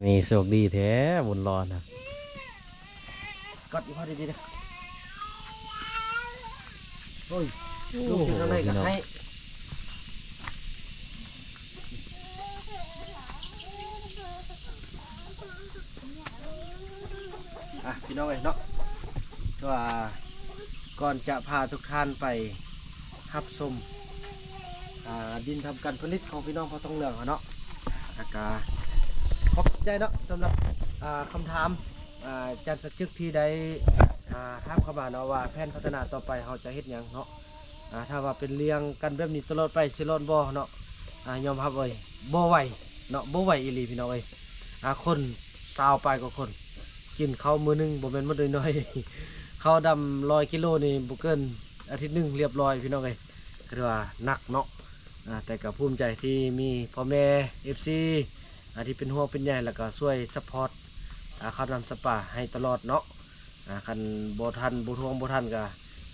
ນີ້ໂຊກດີແທ້ບຸນຫຼໍ່ນະ. ກອດອີ່ພໍ່ດີໆເດີ. ໂອ້ຍ ໂອ້ ລູກຢູ່ທາງໃນກໍໃຫ້. ອ່ະ ພີ່ນ້ອງເອີຍເນາະ, ຄືວ່າກ່ອນຈະພາທຸກທ່ານໄປຮັບຊົມ ອ່າ ດິນທຳການຜະລິດຂອງພີ່ນ້ອງເຜົ່າທອງເຫຼືອງເຮົາເນາະ, ແລ້ວກະຂອບໃຈເນາະ ສຳລັບ ອ່າ ຄຳຖາມ ອ່າ ອາຈານສັກຈຶກທີ່ໄດ້ ອ່າ ຖາມເຂົ້າມາເນາະ ວ່າແຜນພັດທະນາຕໍ່ໄປເຮົາຈະເຮັດຫຍັງເນາະ. ອ່າ ຖ້າວ່າເປັນລ້ຽງກັນແບບນີ້ຕະຫຼອດໄປຊິລອດບໍ່ເນາະ? ອ່າ ຍອມຮັບເລີຍ ບໍ່ໄຫວເນາະ, ບໍ່ໄຫວອີ່ຫຼີພີ່ນ້ອງເອີຍ. ອ່າ ຄົນຊາວປາຍກວ່າຄົນ ກິນເຂົ້າມື້ໜຶ່ງບໍ່ແມ່ນໝົດນ້ອຍໆ, ເຂົ້າດຳຮ້ອຍກິໂລນີ້ບໍ່ເກີນອາທິດໜຶ່ງລຽບລ້ອຍພີ່ນ້ອງເອີຍ, ກໍຖືວ່າໜັກເນາະ. ອ່າ ແຕ່ກໍພູມໃຈທີ່ມີພໍ່ແມ່ ເອັຟຊີ ອ່າ ທີ່ເປັນຫ່ວງເປັນໃຍ ແລ້ວກໍຊ່ວຍຊັບພອດ ອ່າ ຄ່ານ້ຳສະປາໃຫ້ຕະຫຼອດເນາະ. ອ່າ ຄັນບໍ່ທັນ ບໍ່ທວງບໍ່ທັນກໍ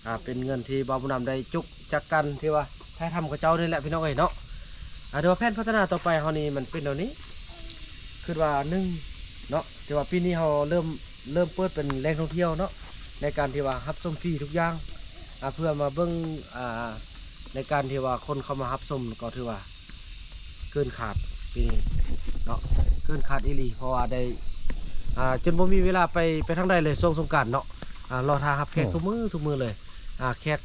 ອ່າ ເປັນເງິນທີ່ບ່າວບຸນນຳໄດ້ຈຸກຈາກການທີ່ວ່າຖ່າຍທຳເຂົາເຈົ້ານີ້ແຫຼະພີ່ນ້ອງເອີຍເນາະ. ອ່າ ແຕ່ວ່າແຜນພັດທະນາຕໍ່ໄປເຮົານີ້ມັນເປັນແນວນີ້ ຄິດວ່າໜຶ່ງເນາະ ແຕ່ວ່າປີນີ້ເຮົາເລີ່ມ ເລີ່ມເປີດເປັນແຫຼ່ງທ່ອງທ່ຽວເນາະ ໃນການທີ່ວ່າຮັບຊົມຟຣີທຸກຢ່າງ ອ່າ ເພື່ອມາເບິ່ງ ອ່າ ໃນການທີ່ວ່າຄົນເຂົ້າມາຮັບຊົມ ກໍຖືວ່າເກີນຄາດປີນີ້ເນາະ, ເກີນຄາດອີ່ຫຼີ ເພາະວ່າໄດ້ ອ່າ ຈົນບໍ່ມີເວລາໄປ ໄປທາງໃດເລີຍຊ່ວງສົງການເນາະ. ອ່າ ລໍຖ້າຮັບແຂກ ໂອ້ ທຸກມື້ ທຸກມື້ເລີຍ. ອ່າ ແຂກ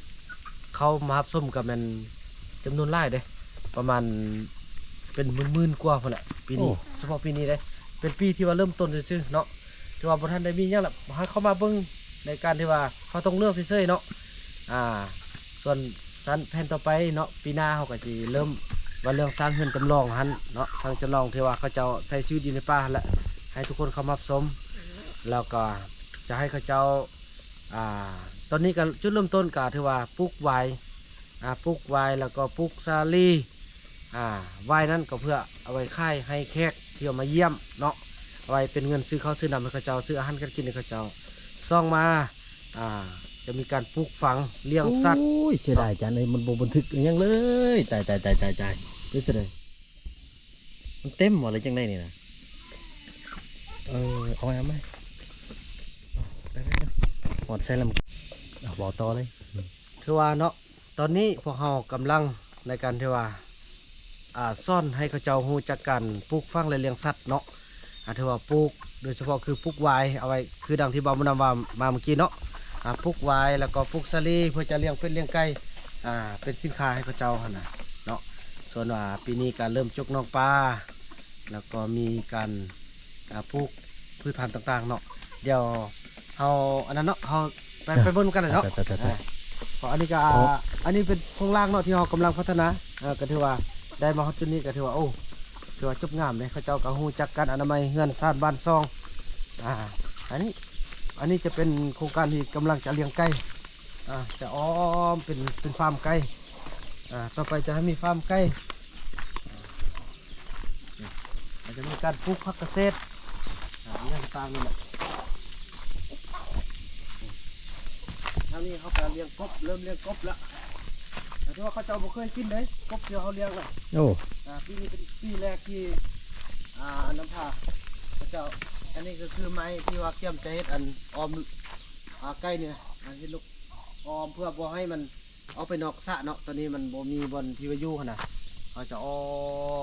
ເຂົ້າມາຮັບຊົມກໍແມ່ນຈຳນວນຫຼາຍເດ້ ປະມານເປັນໝື່ນໆກວ່າພຸ້ນແຫຼະປີນີ້. ໂອ້ ສະເພາະປີນີ້ເດ້ ເປັນປີທີ່ວ່າເລີ່ມຕົ້ນຊື່ໆເນາະ, ຖືວ່າບໍ່ທັນໄດ້ມີຫຍັງລະ ໃຫ້ເຂົ້າມາເບິ່ງໃນການທີ່ວ່າເຮົາຕ້ອງເລືອກເສີຍໆເນາະ. ອ່າ ສ່ວນຊັ້ນແຜນຕໍ່ໄປເນາະ ປີໜ້າເຮົາກໍຊິເລີ່ມວ່າເລື່ອງສ້າງເຮືອນຈຳລອງຫັ້ນເນາະ, ສ້າງຈຳລອງທີ່ວ່າເຂົາເຈົ້າໃຊ້ຊີວິດຢູ່ໃນປ່າຫັ້ນແຫຼະ ໃຫ້ທຸກຄົນເຂົ້າມາຮັບຊົມ. ແລ້ວກໍຈະໃຫ້ເຂົາເຈົ້າ ອ່າ ຕອນນີ້ກໍຈຸດເລີ່ມຕົ້ນກໍຖືວ່າປູກຫວາຍ ອ່າ ປູກຫວາຍ ແລ້ວກໍປູກສາລີ. ອ່າ ຫວາຍນັ້ນກໍເພື່ອເອົາໄວ້ຂາຍໃຫ້ແຂກທີ່ເອົາມາຢ້ຽມເນາະ, ເອົາໄວ້ເປັນເງິນຊື້ເຂົ້າຊື້ນ້ຳໃຫ້ເຂົາເຈົ້າ ຊື້ອາຫານການກິນໃຫ້ເຂົາເຈົ້າ. ສອງມາ ອ່າ ຈະມີການປູກຝັງ ລ້ຽງສັດ. ໂອ້ຍ ເສຍດາຍ ເນາະ ຈານເອີຍ ມັນບໍ່ບັນທຶກອີ່ຫຍັງເລີຍ. ຕາຍ ຕາຍ ຕາຍ ຕາຍ ຕາຍ ເປັນຈັ່ງໃດ? ມັນເຕັມບໍ່ ຫຼືຈັ່ງໃດນີ້ນະ? ເອີ ເອົາໃໝ່ ເອົາໃໝ່ ໄປໆໆ ຮອດໃສແລ້ວ ເອົາ ເວົ້າຕໍ່ເລີຍ. ຖືວ່າເນາະ ຕອນນີ້ພວກເຮົາກຳລັງໃນການທີ່ວ່າ ອ່າ ສອນໃຫ້ເຂົາເຈົ້າຮູ້ຈັກການປູກຝັງ ແລະ ລ້ຽງສັດເນາະ. ອ່າ ຖືວ່າປູກ ໂດຍສະເພາະຄືປູກຫວາຍ ເອົາໄວ້ຄືດັ່ງທີ່ບ່າວບຸນນຳວ່າມາເມື່ອກີ້ເນາະ. ອ່າ ປູກຫວາຍ ແລ້ວກໍປູກສາລີ ເພື່ອຈະລ້ຽງເປັດລ້ຽງໄກ່ ອ່າ ເປັນສິນຄ້າໃຫ້ເຂົາເຈົ້າຫັ້ນນະເນາະ. ສ່ວນວ່າປີນີ້ກໍເລີ່ມຈົກໜອງປາ ແລ້ວກໍມີການ ອ່າ ປູກພືດພັນຕ່າງໆເນາະ. ດຽວເຮົາ ອັນນັ້ນເນາະ ເຮົາໄປ ເອີ ໄປເບິ່ງນຳກັນເລີຍເນາະ. ໄປໆໆໆ ອ່າ ເພາະອັນນີ້ກໍ ເພາະ ອັນນີ້ເປັນໂຄງລ່າງເນາະ ທີ່ເຮົາກຳລັງພັດທະນາ ເອີ ກໍຖືວ່າໄດ້ມາຮອດຈຸດນີ້ກໍຖືວ່າ ໂອ້ ຖືວ່າຈົບງາມເດ້. ເຂົາເຈົ້າກໍຮູ້ຈັກການອະນາໄມເຮືອນຊານບ້ານຊ່ອງ. ອ່າ ອັນນີ້ ອັນນີ້ຈະເປັນໂຄງການທີ່ກຳລັງຈະລ້ຽງໄກ່ ອ່າ ຈະອ້ອມເປັນ ເປັນຟາມໄກ່. ອ່າ ຕໍ່ໄປຈະໃຫ້ມີຟາມໄກ່. ອາດຈະມີການປູກຜັກກະເສດ ອາ ອີ່ຫຍັງຕ່າງໆນີ້ແຫຼະ. ທາງນີ້ເຮົາກະລ້ຽງກົບ ເລີ່ມລ້ຽງກົບລະ ແຕ່ວ່າເຂົາເຈົ້າບໍ່ເຄີຍກິນເດ້ ກົບທີ່ເຮົາລ້ຽງນະ. ໂອ້ ອາ ປີນີ້ເປັນປີແລກທີ່ ອາ ນຳພາເຂົາເຈົ້າ. ອັນນີ້ກໍຄືໄມ້ທີ່ວ່າກຽມຈະເຮັດອັນອ້ອມ ອາ ໄກ່ນີ້ນະ ອາ ເຮັດລູກອ້ອມເພື່ອບໍ່ໃຫ້ມັນ ອອກໄປນອກສະເນາະ. ຕອນນີ້ມັນບໍ່ມີບ່ອນທີ່ວ່າຢູ່ຫັ້ນນະ ເຮົາຈະອ້ອ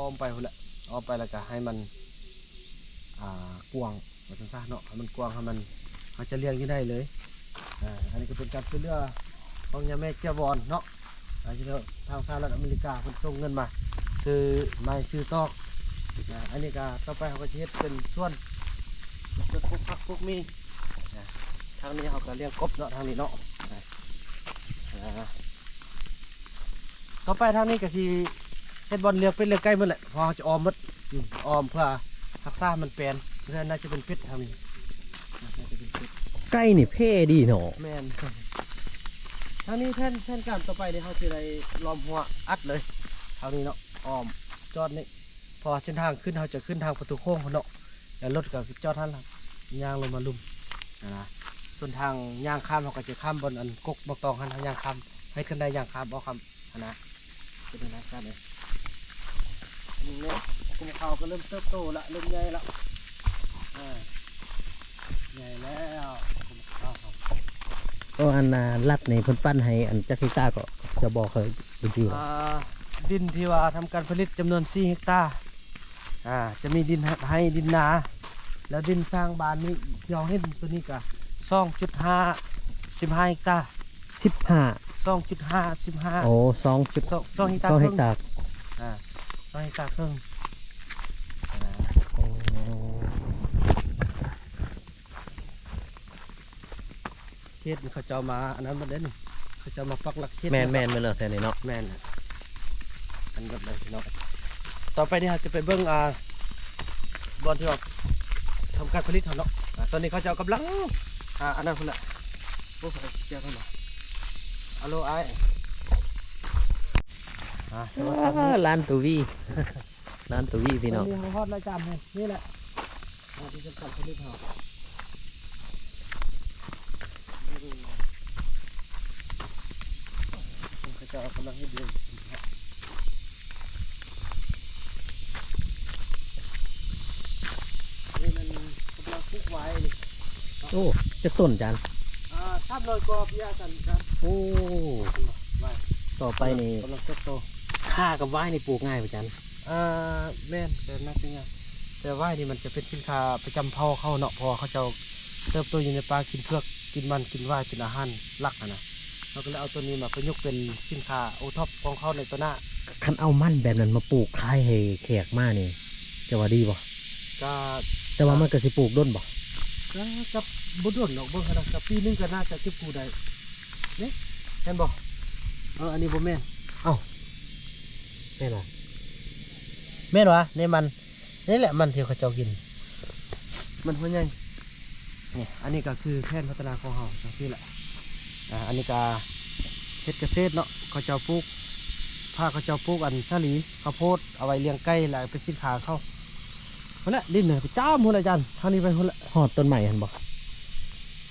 ມໄປພຸ້ນແຫຼະ ອ້ອມໄປແລ້ວກະໃຫ້ມັນ ອ່າ ກວ້າງວ່າຊັ້ນຊະເນາະ ໃຫ້ມັນກວ້າງ ໃຫ້ມັນ ເຮົາຈະລ້ຽງຢູ່ໃນເລີຍ. ອາ ອັນນີ້ກໍເປັນການຊ່ວຍເຫຼືອຂອງຍາແມ່ເຈ້ຍວອນເນາະ ອາ ທີ່ທາງສະຫະລັດອາເມລິກາເພິ່ນສົ່ງເງິນມາຊື້ໄມ້ຊື້ຕອກ. ອາ ອັນນີ້ກໍຕໍ່ໄປເຮົາກໍຈະເຮັດເປັນສວນ ເປັນສວນປູກຜັກປູກໝີ່. ອາ ທາງນີ້ເຮົາກໍລ້ຽງກົບເນາະ ທາງນີ້ເນາະ. ອາ ຕໍ່ໄປທາງນີ້ກໍຊິເຮັດບ່ອນລ້ຽງເປັດລ້ຽງໄກ່ໝົດແຫຼະ ເພາະເຮົາຈະອ້ອມໝົດ ອືມ ອ້ອມເພື່ອຮັກສາໃຫ້ມັນແປນ. ເພື່ອໜ້າຈະເປັນເປັດທາງນີ້ ໜ້າຈະເປັນເປັດ. ໄກ່ນີ້ເພດີເນາະ. ແມ່ນ ທາງນີ້ແຜນ ແຜນການຕໍ່ໄປນີ້ ເຮົາຊິໄດ້ລ້ອມຮົ້ວອັດເລີຍທາງນີ້ເນາະ ອ້ອມຈອດນີ້ ເພາະວ່າເສັ້ນທາງຂຶ້ນ ເຮົາຈະຂຶ້ນທາງປະຕູໂຂງພຸ້ນເນາະ. ແລ້ວລົດກໍຈອດຫັ້ນລະ ຍ່າງລົງມາລຸ່ມຫັ້ນນະ. ສ່ວນທາງຍ່າງຂ້າມ ເຮົາກໍຈະຂ້າມບ່ອນອັນກົກໝາກຕອງຫັ້ນ ເຮົາຍ່າງຂ້າມ ເຮັດກັນໄດ້ຍ່າງຂ້າມ ເອົາຂ້າມຫັ້ນນະ. ເປັນແນວນັ້ນເລີຍ. ອືມ ເນາະ ກຸ່ມເຂົາກໍເລີ່ມເຕີບໂຕລະ ເລີ່ມໃຫຍ່ລະ. ໂອ້ ອັນນ່າ ລັດນີ້ເພິ່ນປັນໃຫ້ອັນຈັກເຮັກຕາກໍ ຈະບອກເຂົາບໍ່ຈື່. ອ່າ ດິນທີ່ວ່າທຳການຜະລິດຈຳນວນສີ່ເຮັກຕາ ອ່າ ຈະມີດິນໄຮ່ ດິນນາ ແລ້ວດິນສ້າງບ້ານນີ້ ທີ່ເຮົາເຫັນຕົວນີ້ກະສອງຈຸດຫ້າ ສິບຫ້າເຮັກຕາ. ສິບຫ້າ ສອງຈຸດຫ້າ ສິບຫ້າ ໂອ້ ສອງຈຸດ ສອງ ສອງເຮັກຕາ ສອງເຮັກຕາ ເຄິ່ງ ອ່າ ສອງເຮັກຕາເຄິ່ງ ໂອ້ ເຂດນີ້ເຂົາເຈົ້າມາອັນນັ້ນໝົດເດ້ນີ້ ເຂົາເຈົ້າມາປັກຫຼັກເຂດ. ແມ່ນໆ ແມ່ນແລ້ວແຖວນີ້ເນາະ. ແມ່ນ ອັນໝົດເລີຍເນາະ. ຕໍ່ໄປນີ້ເຮົາຈະໄປເບິ່ງ ອ່າ ບ່ອນທີ່ວ່າທຳການຜະລິດເຮົາເນາະ. ອ່າ ຕອນນີ້ເຂົາເຈົ້າກຳລັງ ອ່າ ອັນນັ້ນພຸ້ນແຫຼະ. ໂອ້ ເຈົ້າເນາະ. ອາໂລອ້າຍ ອ່າ ສະຫວັດດີ ອ່າ ຮ້ານຕູວີ ຮ້ານຕູວີພີ່ນ້ອງ. ຕອນນີ້ເຮົາຮອດລາຍການແມ່ນນີ້ແຫຼະ ອ່າ ທີ່ສຳຄັນທີ່ສຸດເຮົາ ເຂົາເຈົ້າກຳລັງເຮັດຢູ່. ນີ້ມັນກຳລັງປູກຫວາຍນີ້. ໂອ້ ຈັກຕົ້ນຈານ? ອ່າ ສາມຮ້ອຍກວ່າເບຍກັນ. ໂອ້ ຫວາຍ ຕໍ່ໄປນີ້ກຳລັງເຕີບໂຕ. ຂ່າກັບຫວາຍນີ້ປູກງ່າຍບໍ່ຈານ? ອ່າ ແມ່ນ ແຕ່ໜ້າຈະຍາກ ແຕ່ຫວາຍນີ້ມັນຈະເປັນສິນຄ້າປະຈຳເຜົ່າເຂົາເນາະ ເພາະວ່າເຂົາເຈົ້າເຕີບໂຕຢູ່ໃນປ່າ ກິນເຜືອກ ກິນມັນ ກິນຫວາຍ ເປັນອາຫານຫຼັກຫັ້ນນະ. ເຮົາກໍເລີຍເອົາຕົວນີ້ມາປະຍຸກເປັນສິນຄ້າໂອທັອບຂອງເຂົາໃນຕໍ່ໜ້າ. ຄັນເອົາມັນແບບນັ້ນມາປູກຂາຍໃຫ້ແຂກມານີ້ ເຈົ້າວ່າດີບໍ່? ກະ ແຕ່ວ່າມັນກໍຊິປູກດົນບໍ່? ກະ ກະບໍ່ດົນດອກ ເບິ່ງຫັ້ນນະ ກະປີໜຶ່ງກໍໜ້າຈະເກັບກູ້ໄດ້ເດ້ ແມ່ນບໍ່? ເອີ ອັນນີ້ບໍ່ແມ່ນ. ເອົ້າ ແມ່ນຫວາ? ແມ່ນຫວາ? ໃນມັນ ນີ້ແຫຼະມັນທີ່ເຂົາເຈົ້າກິນ ມັນຫົວໃຫຍ່. ນີ້ ອັນນີ້ກໍຄືແຜນພັດທະນາຂອງເຮົາ ຈັ່ງຊີ້ແຫຼະ. ອ່າ ອັນນີ້ກໍເຮັດກະເສດເນາະ ເຂົາເຈົ້າປູກ ພາເຂົາເຈົ້າປູກອັນສາລີ ເຂົ້າໂພດ ເອົາໄວ້ລ້ຽງໄກ່ ແລ້ວເປັນສິນຄ້າເຂົາ. ພຸ້ນແຫຼະ ດິນໄປຈ້ຳພຸ້ນລະ ອາຈານ ທາງນີ້ໄປພຸ້ນລະ. ຮອດຕົ້ນໄມ້ຫັ້ນບໍ່?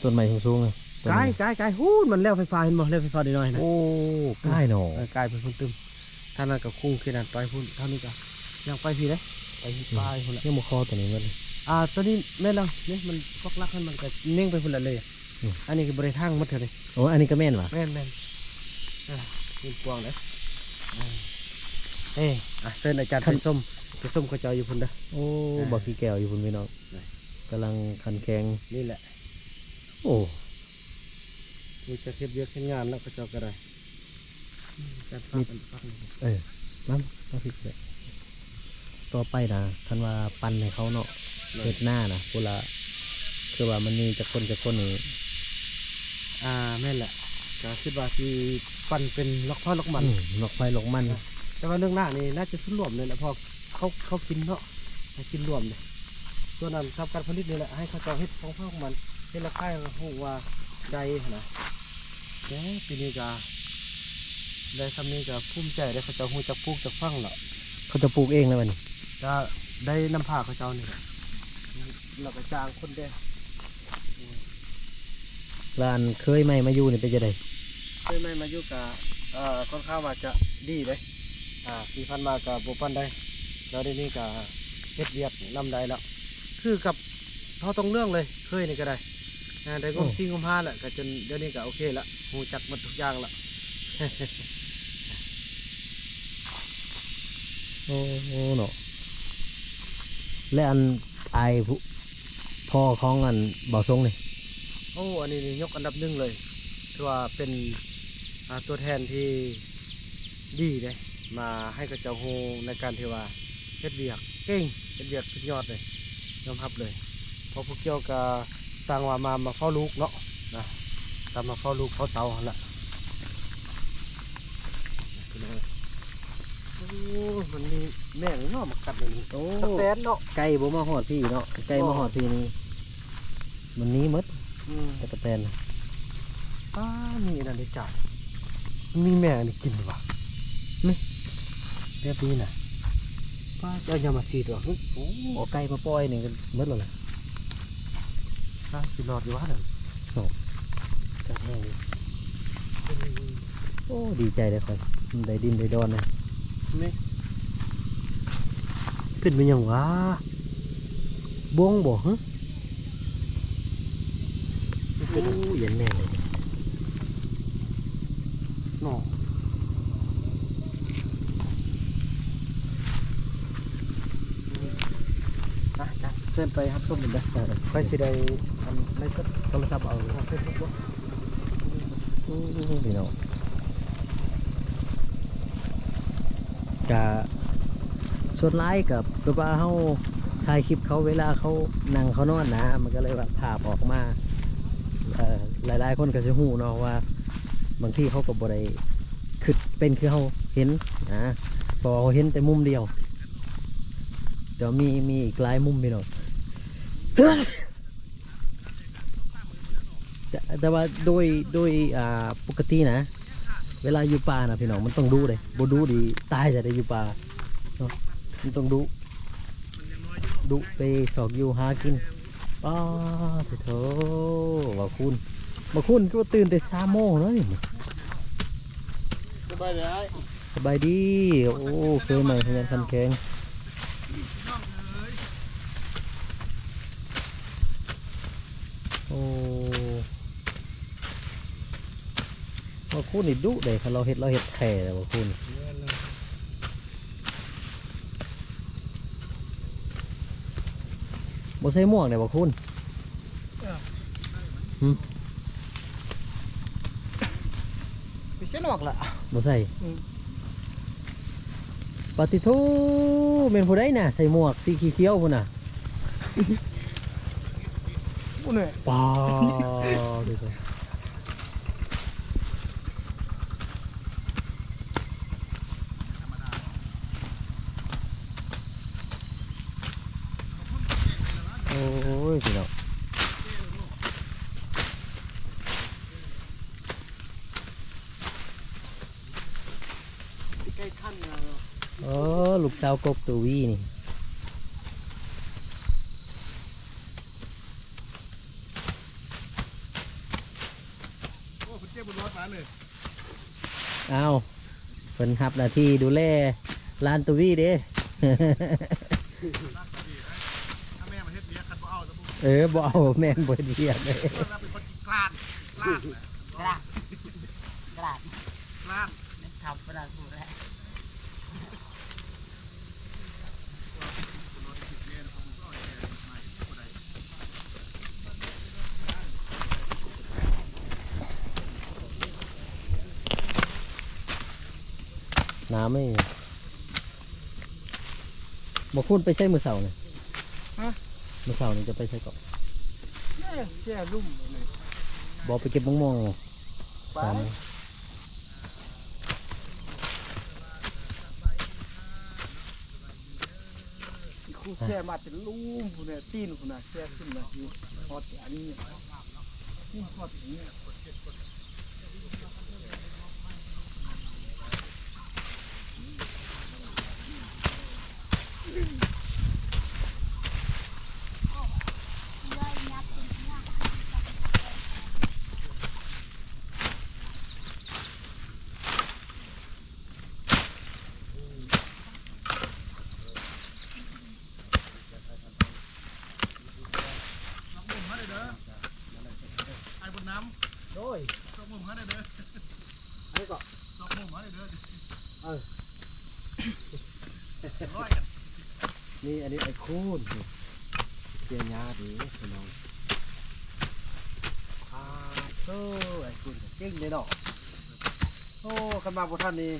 ຕົ້ນໄມ້ສູງໆ ກາຍ ກາຍ ກາຍ ພຸ້ນ ມັນແລວໄຟຟ້າ ເຫັນບໍ່? ແລວໄຟຟ້ານ້ອຍໆນະ. ໂອ້ ກາຍເນາະ ເອີ ກາຍໄປພຸ້ນຕຶ້ມ. ທາງນັ້ນກໍຄຸງເຂດນັ້ນໄປພຸ້ນ ທາງນີ້ກໍຍ່າງໄປພີ້ເດ້ ໄປພີ້ ອືມ ປາຍພຸ້ນລະ. ຍັງບໍ່ພໍຕົວນີ້ເບິດ. ອ່າ ຕົວນີ້ແມ່ນແລ້ວ ນີ້ມັນຄອກຫຼັກຫັ້ນ ມັນກໍເໜັງໄປພຸ້ນລະເລີຍ. ອືມ ອັນນີ້ກໍບໍ່ໄດ້ທາງໝົດເທື່ອນີ້. ໂອ້ ອັນນີ້ກໍແມ່ນຫວາ? ແມ່ນໆ. ອ່າ ເປັນກວ້າງເດ້. ອ່າ ເອີ ອ່າ ເຊີນອາຈານໄປຊົມ ໄປຊົມເຂົາເຈົ້າຢູ່ພຸ້ນເດີ. ໂອ້ ອ່າ ບັກຂີ້ແກ້ວຢູ່ພຸ້ນພີ່ນ້ອງ ນີ້ ກຳລັງຂັນແຂງ ນີ້ແຫຼະ. ໂອ້ ມີແຕ່ເຮັດວຽກເຮັດງານແລ້ວ ເຂົາເຈົ້າກໍໄດ້. ອືມ ຈັດຝັກ ມີ ອັນຝັກນີ້ ເອີ ມາ ມາພິກເລີຍ. ຕໍ່ໄປນະ ຄັນວ່າປັນໃຫ້ເຂົາເນາະ ໂດຍ ເຮັດນານະ ຜູ້ລະ ຄືວ່າມັນມີຈັກຄົນ ຈັກຄົນນີ້. ອ່າ ແມ່ນແຫຼະ ກໍຄິດວ່າຊິປັນເປັນລັອກໃຜລັອກມັນ. ອືມ ລັອກໃຜລັອກມັນ. ອ່າ ແຕ່ວ່າເລື່ອງນານີ້ໜ້າຈະສ່ວນລວມເລີຍແຫຼະ ເພາະເຂົາ ເຂົາກິນເນາະ ໃຫ້ກິນລວມເດ້. ສ່ວນອັນທຳການຜະລິດນີ້ແຫຼະ ໃຫ້ເຂົາເຈົ້າເຮັດຂອງໃຜຂອງມັນ ເຮັດແລ້ວຂາຍ ຮູ້ວ່າໄດ້ຫັ້ນນະ. ແຕ່ປີນີ້ກະໄດ້ສ່ຳນີ້ກະພູມໃຈເດ້ ເຂົາເຈົ້າຮູ້ຈັກປູກຈັກຝັງແລ້ວ. ເຂົາເຈົ້າປູກເອງແລ້ວບັດນີ້? ກະໄດ້ນຳພາເຂົາເຈົ້ານີ້ແຫຼະ ແລ້ວກະຈ້າງຄົນແດ່. ແລ້ວອັນເຄີຍໃໝ່ມາຢູ່ນີ້ເປັນຈັ່ງໃດ? ເຄີຍໃໝ່ມາຢູ່ກະ ເອີ ຄ່ອນຂ້າງວ່າຈະດີເດ້. ອ່າ ທີ່ຜ່ານມາກະບໍ່ປານໃດ ແລ້ວດຽວນີ້ກະເຮັດວຽກນຳໄດ້ແລ້ວ ຄືກັບ ເຮົາຕ້ອງເລື່ອງເລີຍ ເຄີຍນີ້ກໍໄດ້ ອ່າ ໄດ້ງົມ ໂອ້ ສີ່ງົມຫ້າແລ້ວ ກໍຈົນດຽວນີ້ກໍໂອເຄແລ້ວ ຮູ້ຈັກໝົດທຸກຢ່າງແລ້ວ. ໂອ້ ເນາະ ແລະ ອັນອ້າຍຜູ້ ພໍ່ຂອງອັນບ່າວຊົງນີ້? ໂອ້ ອັນນີ້ນີ້ຍົກອັນດັບໜຶ່ງເລີຍ ຖືວ່າເປັນ ອ່າ ຕົວແທນທີ່ດີເດ້ ມາໃຫ້ເຂົາເຈົ້າຮູ້ໃນການທີ່ວ່າເຮັດວຽກເກັ່ງ ເຮັດວຽກສຸດຍອດເລີຍ ຍອມຮັບເລີຍ. ເພາະຜູ້ກ່ຽວກໍຕ່າງວ່າມາ ມາເຝົ້າລູກເນາະ ນະ ຕາມມາເຝົ້າລູກເຝົ້າເຕົ້າຫັ້ນລະ. ໂອ້ ມັນມີແມງເນາະມາກັດນີ້. ໂອ້ ຕະແຕນເນາະ ໄກ່ບໍ່ມາຮອດພີ້ເນາະ ໄກ່ມາຮອດພີ້ນີ້ ມັນໜີໝົດ. ອືມ ຕະກະແຕນ. ປ້າ ມີອັນນັ້ນເດ້ຈ້າ ມີແມງອັນນີ້ກິນຫວາ? ນີ້ ແບບນີ້ນະ ປ້າ ເຈົ້າຢ່າມາສີດວ່າ. ໂອ້ ເອົາໄກ່ມາປ່ອຍນີ້ກໍໝົດແລ້ວລະ. ຫາຊິລອດຢູ່ຫວານັ້ນ? ໂອ້ ຈັກແມ່ນ. ໂອ້ ດີໃຈເດ້ຂ້ອຍ ໄດ້ດິນໄດ້ດອນນະ. ນີ້ ເປັນແມ່ນຫຍັງຫວາ? ບົງບໍ່? ຮະ? ໂອ້ ຢ້ານແມ່ນເລີຍ. ເນາະ ອາ ເຊີນໄປຮັບຊົມເບິ່ງເດີ ຂ້ອຍຊິໄດ້ອັນໄລຟ໌ສົດ ໂທລະສັບເອົາ ເຟສບຸກບໍ່? ໂອ້ ພີ່ນ້ອງ ກະສ່ວນຫຼາຍກະແບບວ່າເຮົາຖ່າຍຄລິບເຂົາເວລາເຂົານັ່ງເຂົານອນນະ ມັນກະເລີຍວ່າພາບອອກມາ ເອີ ຫຼາຍໆຄົນກະຊິຮູ້ເນາະວ່າ ບາງທີເຂົາກະບໍ່ໄດ້ຄຶດເປັນຄືເຮົາເຫັນນະ ເພາະວ່າເຮົາເຫັນແຕ່ມຸມດຽວ ແຕ່ວ່າມີ ມີອີກຫຼາຍມຸມພີ່ນ້ອງ. ແຕ່ ແຕ່ວ່າໂດຍ ໂດຍ ອ່າ ປົກກະຕິນະ ເວລາຢູ່ປ່ານະພີ່ນ້ອງ ມັນຕ້ອງດຸເດ້ ບໍ່ດຸນີ້ຕາຍແທ້ເດ້ ຢູ່ປ່າເນາະ ມັນຕ້ອງດຸ ດຸໄປຊອກຢູ່ຫາກິນ. ປາດໂທ ບ່າວຄູນ ບ່າວຄູນຄືວ່າຕື່ນແຕ່ສາມໂມງເນາະນີ້. ສະບາຍດີອ້າຍ. ສະບາຍດີ. ໂອ້ ເຄີຍໃໝ່ຂະຫຍັນຂັນແຂງ. ໂອ້ ບ່າວຄູນນີ້ດຸເດ້ ຄັນລາວເຮັດ ລາວເຮັດແທ້ແລ້ວບ່າວຄູນ. ບໍ່ໃສ່ໝວກເດ້ບ່າວຄູນ. ເອີ ຫຶ ໄປໃສ່ໝວກລະ ບໍ່ໃສ່. ອືມ ປາຕິໂທ ແມ່ນຜູ້ໃດນະ ໃສ່ໝວກສີຂຽວໆພຸ້ນນະ? ພຸ້ນແຫຼະ ປາດ ໂອ້ຍ ພີ່ນ້ອງ ໃກ້ຂັ້ນແລ້ວ. ເອີ ລູກສາວກົກໂຕວີນີ້. ໂອ້ ເພິ່ນເກັບໝົດຮ້ອຍປານເລີຍ. ອ້າວ ເພິ່ນຮັບໜ້າທີ່ດູແລຫຼານໂຕວີເດ້. ຖ້າແມ່ມາເຮັດວຽກ ຄັນບໍ່ເອົາ ເອີ ບໍ່ເອົາ ແມ່ນບໍ່ເຮັດວຽກເດ້. ເພິ່ນວ່າເປັນຄົນຂີ້ກລານ ກລານ ກລານ ກລານ ກລານ ທຳປະດານຜູ້ແລະ. ນ້ຳນີ້ ບໍ່ຄູນໄປໃສມື້ເຊົ້ານີ້? ຮະ? ມື້ເຊົ້ານີ້ຈະໄປໃສເກາະ? ແຊ່ ແຊ່ລຸ່ມນີ້ ບໍ່ໄປເກັບໝາກມ່ວງ ໄປ ສາມ ຄູແຊ່ມາແຕ່ລຸ່ມພຸ້ນແຫຼະ ຕີນພຸ້ນນະ ແຊ່ຂຶ້ນມາທີ່ຮອດອັນນີ້ ຮອດອັນນີ້. ຊອກມຸມມາເດີ ອ້າຍບຸນນຳ. ໂດຍ ຊອກມຸມມາເດີ. ອັນນີ້ກໍຊອກມຸມມາເດີ. ເອີ ຮ້ອຍກັນ ນີ້ ອັນນີ້ໄອ້ຄູນ ເສຍຫຍ້າດີພີ່ນ້ອງ. ອາ ໂທ້ ໄອ້ຄູນເກັ່ງເດ້ເນາະ. ໂອ້ ຄັນມາບໍ່ທັນນີ້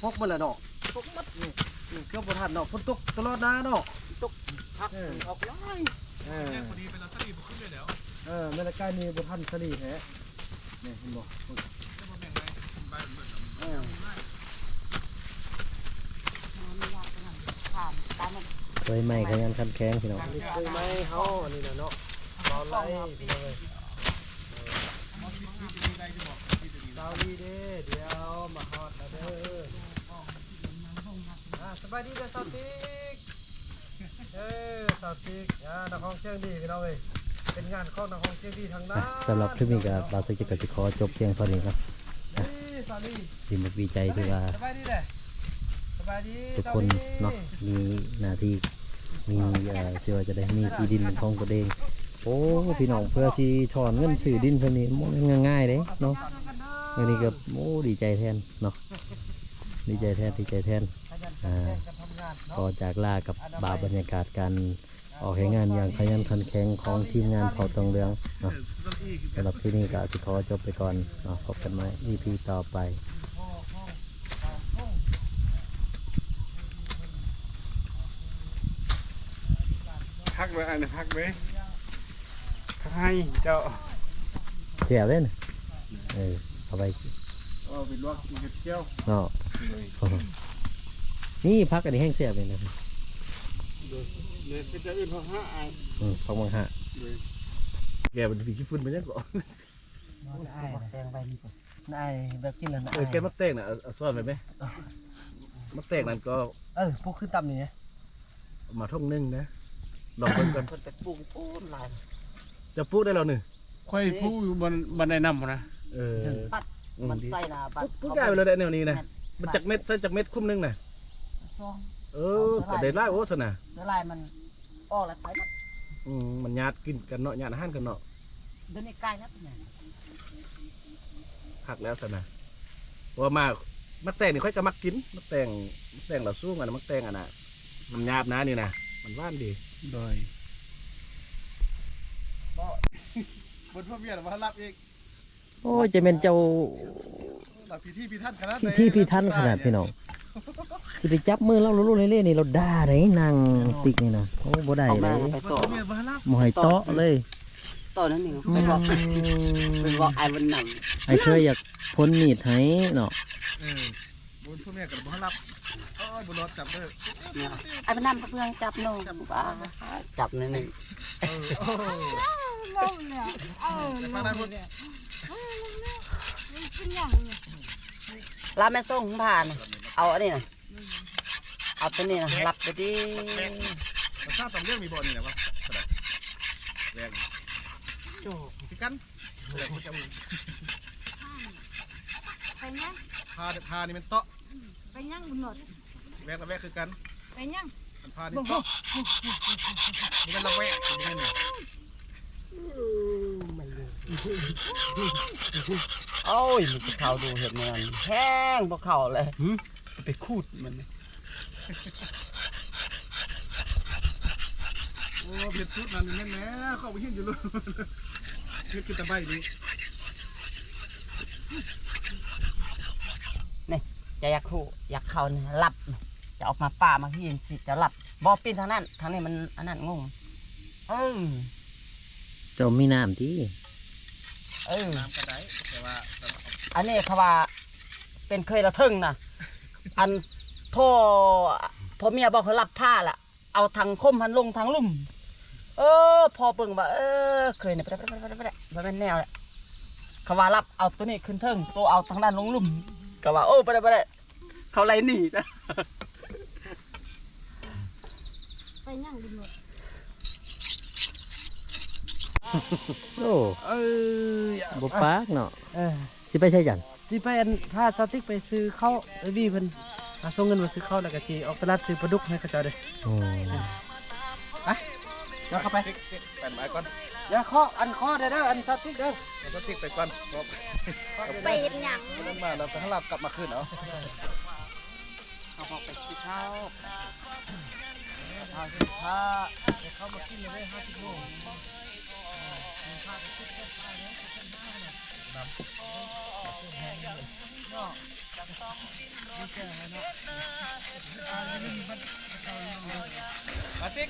ຫົກໝົດແລ້ວເນາະ. ຕົກໝົດນີ້ ອືມ ເກືອບບໍ່ທັນເນາະ ຝົນຕົກຕະຫຼອດນາເນາະ. ຕົກພັກ ເອີ ອອກຫຼາຍ ເອີ ພໍດີເປັນລາຊາລີບໍ່ຂຶ້ນເລີຍແລ້ວ. ເອີ ແມ່ນລະກາຍນີ້ບໍ່ທັນສາລີແທ້ ນີ້ເຫັນບໍ່? ເອີ ເຄີຍໃໝ່ຂະຫຍັນຂັນແຂງພີ່ນ້ອງ. ເຄີຍໃໝ່ເຮົາອັນນີ້ນະເນາະ ເບົາໄລພີ່ນ້ອງເອີຍ. ສາວລີເດ້ ດຽວມາຮອດແລ້ວເດີ. ອ່າ ສະບາຍດີເດີສາວຕິກ. ເອີ ສາວຕິກ ອ່າ ນັກຮ້ອງສຽງດີພີ່ນ້ອງເອີຍ ເປັນງານຂອງນັກຮ້ອງສຽງດີທາງນັ້ນ. ອ່າ ສຳລັບຄລິບນີ້ກໍບ່າວສັກຈິດກໍຊິຂໍຈົບພຽງເທົ່ານີ້ເນາະ. ດີ ສາວລີ ດີມຸກດີໃຈທີ່ວ່າ ສະບາຍດີເດີ ສະບາຍດີ ທຸກຄົນເນາະ ມີໜ້າທີ່ ມີ ເອີ ຊິວ່າຈະໄດ້ມີທີ່ດິນເປັນຂອງຕົນເອງ. ໂອ້ ພີ່ນ້ອງ ເພື່ອຊິຖອນເງິນຊື້ດິນຊ່ຳນີ້ ບໍ່ແມ່ນງ່າຍໆເດ້ເນາະ. ອັນນີ້ກໍ ໂອ້ ດີໃຈແທນເນາະ ດີໃຈແທນ ດີໃຈແທນ ອ່າ ຂໍຈາກລາກັບພາບບັນຍາກາດການອອກແຮງງານຢ່າງຂະຫຍັນຂັນແຂງຂອງທີມງານເຜົ່າຕອງເຫຼືອງເນາະ. ສຳລັບຄລິບນີ້ກໍຊິຂໍຈົບໄປກ່ອນເນາະ ພົບກັນໃໝ່ ອີພີ ຕໍ່ໄປ. ພັກເລີຍ ອັນນີ້ພັກເລີຍ ໃຫ້ເຈົ້າ ແຊບເດ້ນະ ເອີ ເອົາໄປ ເອົາໄປລວກກິນກັບແຈ່ວເນາະ. ໂດຍ ນີ້ຜັກອັນນີ້ແຮງແຊບເລີຍນະ. ໂດຍ ເດີ ເປັນຕາອື່ນ ຜັກຫະ ອາຍ ອືມ ຜັກບັກຫະ. ໂດຍ ແກເປັນຂີ້ຝຸ່ນໄປຍັງເກາະ. ໂອ້ຍ ອາຍ ແຕງໄປນີ້ ນາຍແບບກິນແລ້ວນາຍ ເອີ ແກະໝາກແຕງນະ ເອົາ ເອົາຊ້ອນໄປແມະ ໝາກແຕງນັ້ນກໍ ເອີ ປູກຂຶ້ນຕຳນີ້ ມາທົ່ງໜຶ່ງນະ ລອງເບິ່ງກ່ອນ. ເພິ່ນໄປປູກໂພດຫຼາຍ ຈະປູກໄດ້ແລ້ວນີ້ ຂ້ອຍປູກຢູ່ບ່ອນ ບ່ອນໃນນ້ຳພຸ້ນນະ. ເອີ ມັນໃສ່ນະ ປູກ ປູກຢາຍໄປເລີຍແນວນີ້ນະ. ມັນຈັກເມັດ ໃສ່ຈັກເມັດຄຸມໜຶ່ງນະ? ສອງ ເອີ ກໍໄດ້ຫຼາຍໂອຊັ້ນນະ ສ່ວນຫຼາຍມັນ ອອກແລ້ວໄປໝົດ. ອືມ ມັນຍາດກິນກັນເນາະ ຍາດອາຫານກັນເນາະ. ດຽວນີ້ກາຍແລ້ວ ຄັກແລ້ວຊັ້ນນະ ເພາະວ່າໝາກ ໝາກແຕງນີ້ຂ້ອຍກໍມັກກິນ ໝາກແຕງ ໝາກແຕງລາວສູງ ອັນນັ້ນໝາກແຕງອັນນ່າ ມັນຫຍາບນະ ນີ້ນະ ມັນຫວານດີ. ໂດຍ ບໍ່ ບໍ່ທົ່ວເມຍບໍ່ຮັບອີກ. ໂອ້ຍ ຈະແມ່ນເຈົ້າ ພິຖີພິຖັນຂະໜາດ ພິຖີພິຖັນຂະໜາດພີ່ນ້ອງ ຊິໄປຈັບມືລາວລຸເລນີ້ ລາວດ່າໄດ໋ ນາງຕິກນີ້ນະ. ໂອ້ ບໍ່ໄດ້ເດ້ ບໍ່ໃຫ້ເຕາະເລີຍ ເຕາະນັ້ນນີ້ ໄປບອກ ໄປບອກອ້າຍບຸນນຳ ອ້າຍເຄີຍຢາກພົນມີດໃຫ້ເນາະ. ເອີ ບຸນພໍ່ແມ່ກໍບໍ່ຮັບ ເອີຍ ບໍ່ລອດຈັບເດີ ອ້າຍບຸນນຳເພື່ອຈັບນ້ອງ ຈັບ ຈັບໜ້ອຍໜຶ່ງ ເອີ ເອີ ລົງແລ້ວ ເອີ ລົງແລ້ວ ເອີ ລົງແລ້ວ ມັນເປັນຫຍັງນີ້ ລາແມ່ສົ່ງຜ່ານ ເອົາອັນນີ້ນະ ເອົາຕົວນີ້ນະ ລັບໄປຕິ ພາສາຕອນເລື່ອງມີບໍ່ນີ້ນະ ວ່າແວງ ໂຈ ຄືກັນ ແວງຄືກັນ ໄປຫຍັງ ພາ ພານີ້ແມ່ນເຕາະ ໄປຫຍັງບຸນໂນດ ແວກລະແວກຄືກັນ ໄປຫຍັງ ມັນພານີ້ເຕາະ ບໍ່ ບໍ່ ບໍ່ແມ່ນລະແວກ ບໍ່ແມ່ນນີ້ ໂອ້ຍ ມັນຊິເຂົ້າດູເຮັດແນວນັ້ນ ແຮງບໍ່ເຂົ້າເລີຍ ຫື ໄປຂູດມັນ ໂອ້ ເຮັດສູດນັ້ນແມ່ນແລ້ວ ເຂົາບໍ່ເຫັນຢູ່ໂລດ ເຮັດຄືຕະໄບນີ້ ນີ້ ຈະຢາກຮູ້ ຢາກເຂົ້ານີ້ ລັບ ຈະອອກມາປ່າມາຫີນຊິ ຈະລັບ ບໍ່ ປີ້ນທາງນັ້ນ ທາງນີ້ມັນອັນນັ້ນ ງົງ ເອີ ເຈົ້າມີນ້ຳຕິ ເອີ ນ້ຳກໍໄດ້ ແຕ່ວ່າ ອັນນີ້ເຂົາວ່າເປັນເຄີຍລະເທິງນະ ອັນພໍ່ ພໍ່ເມຍບອກໃຫ້ລັບພາລະ ເອົາທາງຄົມຫັ້ນລົງທາງລຸ່ມ ເອີ ພໍເບິ່ງວ່າ ເອີ ເຄີຍນີ້ ບໍ່ແມ່ນແນວ ເຂົາວ່າລັບເອົາໂຕນີ້ຂຶ້ນເທິງ ໂຕເອົາທາງນັ້ນລົງລຸ່ມ ກໍວ່າ ໂອ້ ບໍ່ໄດ້ ບໍ່ໄດ້ ເຂົາໄລ່ໜີຊະ ໄປຫຍັງດິໂນດ ໂອ້ ເອີ ບໍ່ປາກເນາະ ເອີ ຊິໄປໃສຈັ່ງ? ຊິໄປອັນ ພາສາວຕິກໄປຊື້ເຂົ້າ ເອີ ວີເພິ່ນ ຫາສົ່ງເງິນມາຊື້ເຂົ້າ ແລ້ວກໍຊິອອກຕະຫຼາດຊື້ປາດຸກໃຫ້ເຂົາເຈົ້າເດີ້ ໂອ້ ໄປ ເດີເຂົ້າໄປ ຕິກ ຕິກ ໄປນຳອ້າຍກ່ອນ ເດີ ຂໍ ອັນ ຂໍເດີ້ ອັນສາວຕິກເດີ້ ສາວຕິກໄປກ່ອນ ໄປເຮັດຫຍັງ ມາແລ້ວກໍຮັບກັບມາຄືນເອົາ ເຮົາອອກໄປຊື້ເຂົ້າ ເຂົ້າ ເຂົ້າມາກິນເລີຍ ຫ້າສິບໂລ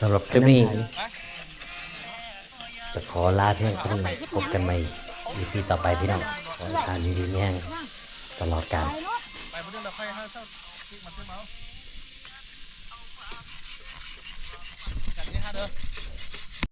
ສຳລັບຄລິບນີ້ ຈະຂໍລາພຽງເທົ່ານີ້ ພົບກັນໃໝ່ ອີພີ ຕໍ່ໄປ ພີ່ນ້ອງ ຂໍໃຫ້ທ່ານຢູ່ດີມີແຮງຕະຫຼອດການ. ຈັດນີ້ຮະເດີ